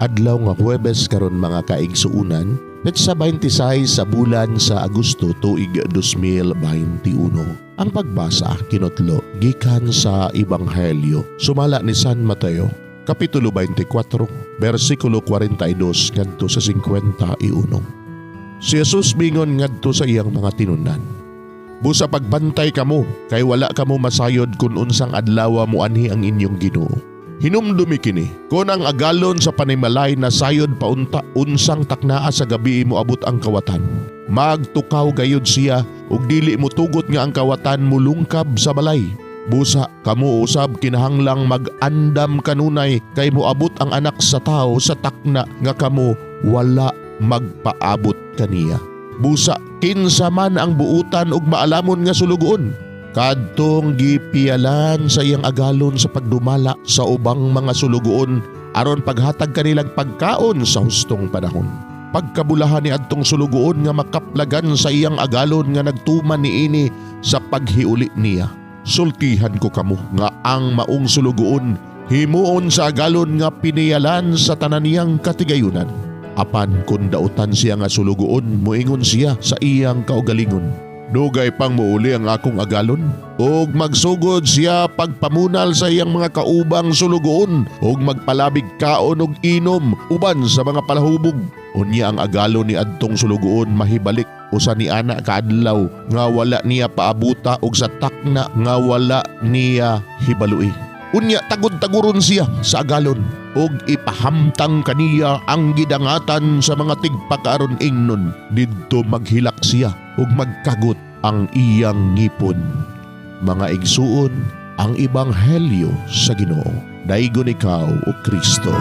Adlaw nga Huwebes karon, mga kaigsuunan, petsa 26 sa bulan sa Agosto, tuig 2021. Ang pagbasa kinotlo gikan sa Ebanghelyo sumala ni San Mateo, Kapitulo 24, versikulo 42 ngadto sa 51. Si Jesus mingon ngadto sa iyang mga tinunan, "Busa pagbantay kamo kay wala kamo masayod kung unsang adlaw moanhi ang inyong Ginoo. Hinumdumi kini, kung ang agalon sa panimalay nasayod paunta unsang taknaa sa gabi moabot ang kawatan, magtukaw gayud siya ug dili motugot nga ang kawatan mulungkab sa balay. Busa kamo usab kinahanglang mag-andam kanunay kay moabot ang Anak sa Tawo sa takna nga kamo wala magpaabot kaniya. Busa kinsa man ang buutan ug maalamon nga sulugoon kadtong gipiyalan sa iyang agalon sa pagdumala sa ubang mga sulugoon aron paghatag kanilang pagkaon sa hustong panahon? Pagkabulahan ni adtong sulugoon nga makaplagan sa iyang agalon nga nagtuman niini sa paghiuli niya. Sultihan ko kamo nga ang maong sulugoon himuon sa agalon nga piniyalan sa tanan niyang katigayunan. Apan kung dautan siya nga sulugoon, moingon siya sa iyang kaugalingon, 'Dugay pang muuli ang akong agalon.' Ug magsugod siya pagpamunal sa iyang mga kaubang sulugoon ug magpalabig kaon ug inom uban sa mga palahubog. Unya ang agalon ni adtong sulugoon mahibalik usa ni ana ka adlaw nga wala niya paabuta ug sa takna nga wala niya hibalui. Unya tagud-taguron siya sa agalon ug ipahamtang kaniya ang gidangatan sa mga tigpakaaron ingnon. Didto maghilak siya ug magkagot ang iyang ngipon." Mga igsuon, ang ebanghelyo sa Ginoo. Daygon ikaw, O Kristo.